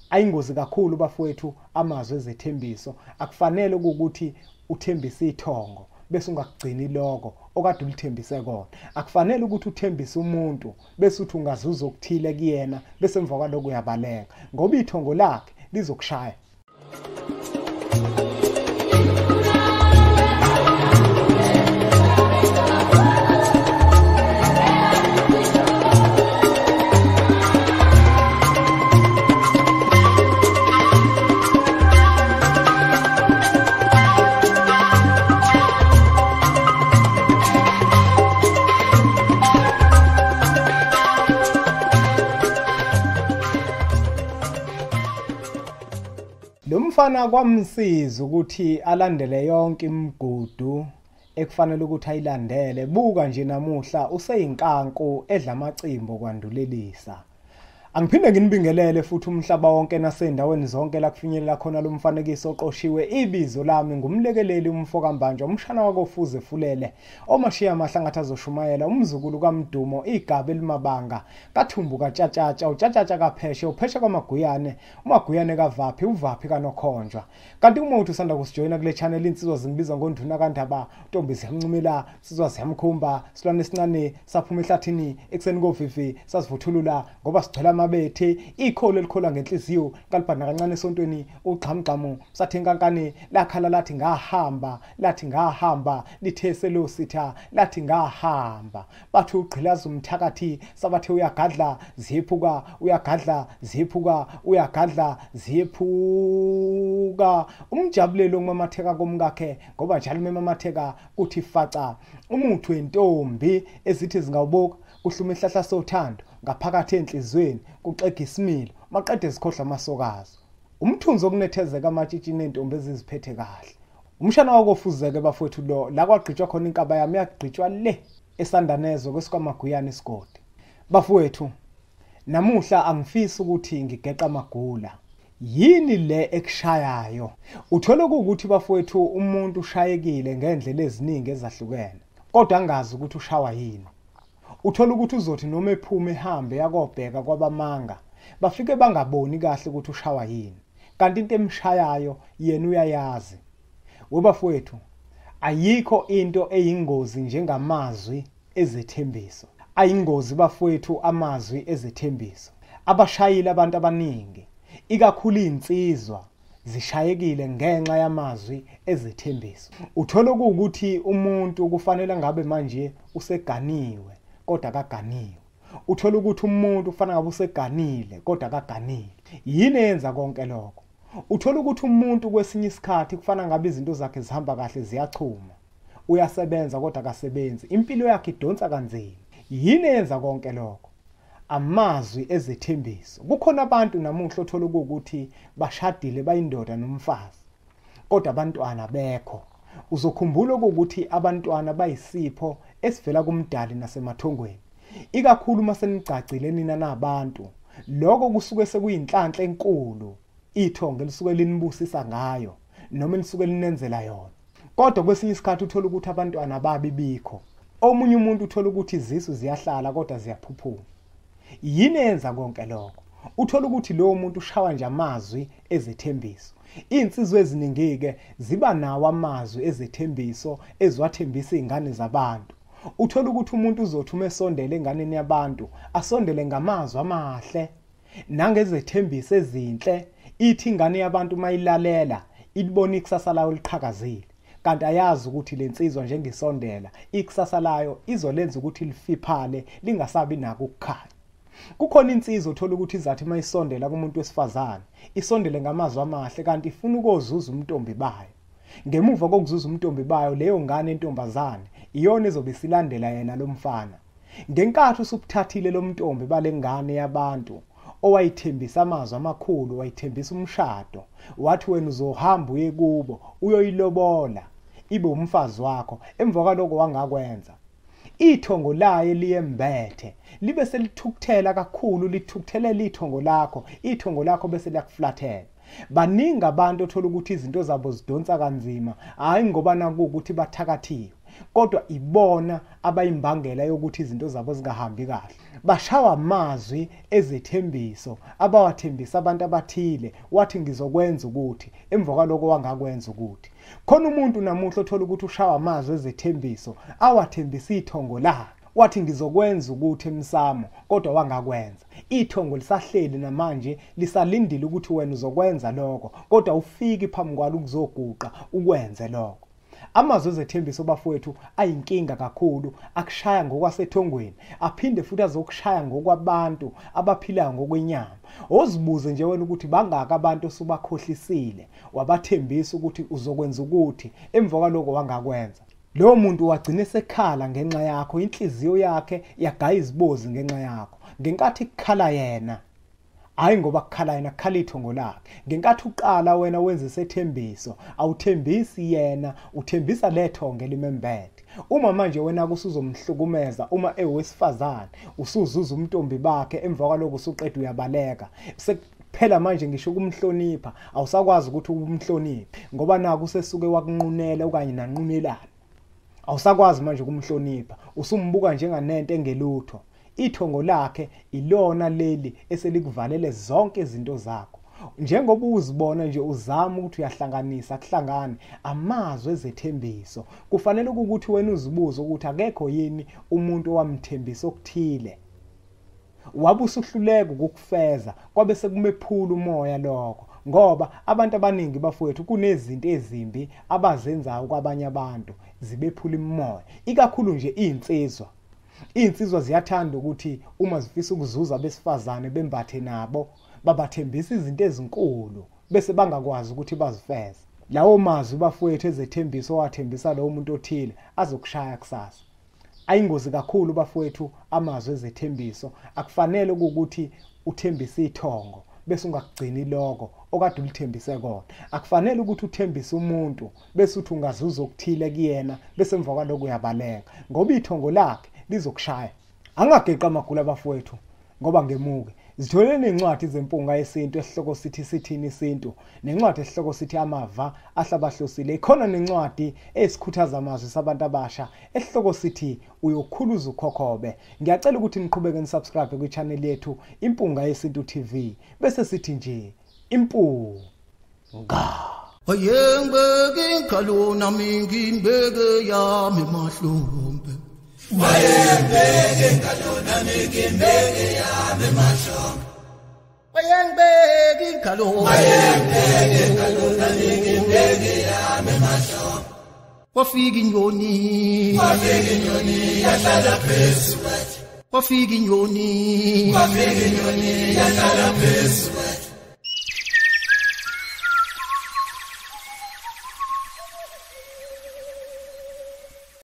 Ayingozi kakhulu bafowethu amazwi ezethembiso. Akufanele ukuthi uthembise ithongo bese ungakugcini lokho okade ulithembise kona. Akufanele ukuthi uthembise umuntu bese uthi ungazuza okuthile kuyena bese emva kwaloko uyabaleka, ngoba ithongo lakhe lizokushaya. Lo mfana kwamsiza ukuthi alandele yonke imigudu ekufanele ukuthi ayilandele. Buka nje namuhla useyinkanku edla amacimbo kwandulelisa. Angiphinde nginibingelele futhi umhlaba wonke nasendaweni zonke la kufinyelela khona lo mfanekiso oqoshiwe. Ibizo lami ngumlekeleli umfokambanjwa, umshana wakofuze fulele, omashiya amahlangathi azoshumayela, umzukulu kaMdumo, igaba elimabanga kathumbu katshatshatsha, utshatshatsha kapheshe, upheshe kwamaguyane, umaguyane kavaphi, uvaphi kanokhonjwa. Kanti uma uthi usanda kusijoyina kule channel, insizwa zingibiza ngonduna kaNdaba, ntombi ziyancumela, insizwa ziyamkhumba, silwane esincane saphuma ehlathini ekuseni kovivi sasivuthulula ngoba sigcwele amabethe, ikholo elikholwa ngenhliziyo kalibhana kancane esontweni, ugxamgxamu sathe inkankane lakhala lathi ngahamba, lathi ngahamba, lithe selositha lathi ngahamba. Bathi ugqilaza umthakathi sabathe uyagadla ziyephuka, uyagadla ziyephuka, uyagadla ziyephuka. Umjabulelo ngumamatheka komkakhe ngoba njalo memamatheka kuthi faca umuthi wentombi ezithi zingawubuka kuhluma ihlahla sothando ngaphakathi enhlizweni, kuxega isimilo maqede zikhohlwa amasokazo. Umthunzi okunethezeka amatshitshi nentombi eziziphethe kahle. Umshana wakofuzeke bafowethu lo la kwagqitshwa khona inkaba yami yagqitshwa le esandanezwe kwesikwamaguyane isigodi. Bafowethu, namuhla angifisi ukuthi ngigeqa amagula. Yini le ekushayayo? Uthola ukuthi bafowethu umuntu ushayekile ngendlela eziningi ezahlukene, kodwa angazi ukuthi ushawa yini. Uthola ukuthi uzothi noma ephuma ehambe yakobheka kwabamanga, bafike bangaboni kahle ukuthi ushawa yini, kanti into emshayayo yena uyayazi. Webafowethu, ayikho into eyingozi njengamazwi ezethembiso. Ayingozi bafowethu amazwi ezethembiso. Abashayile abantu abaningi, ikakhulu insizwa, zishayekile ngenxa yamazwi ezethembiso. Uthola ukuthi umuntu kufanele ngabe manje useganiwe kodwa akaganiwe. Uthola ukuthi umuntu kufanele ngabe useganile kodwa akaganile. Yini eyenza konke lokho? Uthola ukuthi umuntu kwesinye isikhathi kufanele ngabe izinto zakhe zihamba kahle, ziyachuma, uyasebenza kodwa akasebenzi, impilo yakhe idonsa kanzima. Yini eyenza konke lokho? Amazwi ezethembiso. Kukhona abantu namuhla othola ukuthi bashadile, bayindoda nomfazi, kodwa abantwana bekho. Uzokhumbula ukuthi abantwana bayisipho esivela kumdali nasemathongweni, ikakhulu uma senigcagcile nina nabantu. Lokho kusuke sekuyinhlanhla enkulu ithongo elisuke linibusisa ngayo noma elisuke linenzela yona. Kodwa kwesinye isikhathi uthola ukuthi abantwana babi bikho. Omunye umuntu uthola ukuthi izisu ziyahlala kodwa ziyaphuphuma. Yini eyenza konke lokho? Uthola ukuthi lowo muntu ushawa nje amazwi ezethembiso. Insizwa eziningi-ke ziba nawo amazwi ezethembiso eziwathembisa izingane zabantu. Uthola ukuthi umuntu uzothi uma esondele enganeni yabantu, asondele ngamazwi amahle nangezethembiso ezinhle. Ithi ingane yabantu mayilalela ilibona ikusasa layo liqhakazile, kanti ayazi ukuthi lensizwa njengisondela ikusasa layo izolenza ukuthi lifiphale lingasabi nako ukukhanya. Kukhona insizwa othola ukuthi izathi mayisondela kumuntu wesifazane isondele ngamazwi amahle, kanti ifuna ukuzuza umntombi bayo. Ngemuva kokuzuza umntombi bayo, leyo ngane entombazane iyona ezobe isilandela yena lo mfana. Ngenkathi usubuthathile lo mntombi balengane yabantu owayithembisa amazwi amakhulu, wayithembisa umshado, wathi wena uzohamba uye kubo uyoyilobola ibe umfazi wakho, emva kwaloko wangakwenza. Ithongo laye liyembethe libe selithukuthela kakhulu, lithukuthelela ithongo lakho, ithongo lakho bese liyakuflathela. Baningi abantu othola ukuthi izinto zabo zidonsa kanzima, hayi ngoba naku ukuthi bathakathiwe, kodwa ibona abayimbangela yokuthi izinto zabo zingahambi kahle. Bashawa amazwi ezethembiso abawathembisa abantu abathile, wathi ngizokwenza ukuthi, emva kwaloko wangakwenza ukuthi. Khona umuntu namuhla othola ukuthi ushawa amazwi ezethembiso awathembisa ithongo lakhe, wathi ngizokwenza ukuthi emsamo, kodwa wangakwenza. Ithongo lisahleli namanje lisalindile ukuthi wena uzokwenza lokho, kodwa ufiki phambi kwalo ukuzoguqa ukwenze lokho. Amazwi ezethembiso bafowethu ayinkinga kakhulu, akushaya ngokwasethongweni, aphinde futhi azokushaya ngokwabantu abaphilayo ngokwenyama. Ozibuze nje wena ukuthi bangaka abantu osubakhohlisile, wabathembisa ukuthi uzokwenza ukuthi, emva kwaloko wangakwenza. Lowo muntu wagcina esekhala ngenxa yakho, inhliziyo yakhe yagaya izibozi ngenxa yakho. Ngenkathi kukhala yena, hayi ngoba kukhala yena, kukhala ithongo lakhe. Ngenkathi uqala wena wenza isethembiso, awuthembisi yena, uthembisa lethongo elimembethe. Uma manje wena usuzomhlukumeza, uma ewesifazane, usuzuza umntombi bakhe, emva kwaloko usuqeda uyabaleka. Phela manje ngisho ukumhlonipha, awusakwazi ukuthi umhloniphe ngoba naku usesuke wakunqunela okanye nanqunelana. Awusakwazi manje ukumhlonipha, usumbuka njenganento engelutho. Ithongo lakhe ilona leli eselikuvalele zonke izinto zakho. Njengoba uzibona nje uzama ukuthi uyahlanganisa, kuhlangane amazwi ezethembiso. Kufanele ukuthi wena uzibuze ukuthi akekho yini umuntu owamthembisa okuthile, wabe usuhluleka ukukufeza, kwabe sekumephula umoya lokho. Ngoba abantu abaningi bafowethu kunezinto ezimbi abazenzayo kwabanye abantu zibephula imimoya, ikakhulu nje iy'nsizwa. Iy'nsizwa ziyathanda ukuthi uma zifisa ukuzuza abesifazane bembathe nabo, babathembisa izinto ezinkulu bese bangakwazi ukuthi bazifeze. Lawo mazwi bafowethu ezethembiso owathembisa lowo muntu othile azokushaya kusasa. Ayingozi kakhulu bafowethu amazwi ezethembiso. Akufanele ukuthi uthembise ithongo bese ungakugcini lokho okade ulithembise kona. Akufanele ukuthi uthembise umuntu bese uthi ungazuza okuthile kuyena bese emva kwaloko uyabaleka, ngoba ithongo lakhe lizokushaya. Angageqa amagula bafowethu ngoba ngemuke. Zitholeni incwadi zempunga yesintu esihloko sithi sithini isintu, nencwadi esihloko sithi amava ahlabahlosile. Ikhona nencwadi esikhuthaza amazwi sabantu abasha esihloko sithi uyokhuluza ukhokhobe. Ngiyacela ukuthi niqhubeke nisubscribe kwi-channel yethu Impunga Yesintu TV, bese sithi nje impunga. Wayengibeke ingalo nami ngimbeke yami mahlombe. Wayengibeke ingalo nami ngimbeke yami mahlombe. Wayengibeke ingalo, wayengibeke ingalo nami ngimbeke yami mahlombe. Wafika inyoni, wafika inyoni yahlala phezu kwethu. Wafika inyoni, wafika inyoni yahlala phezu kwethu.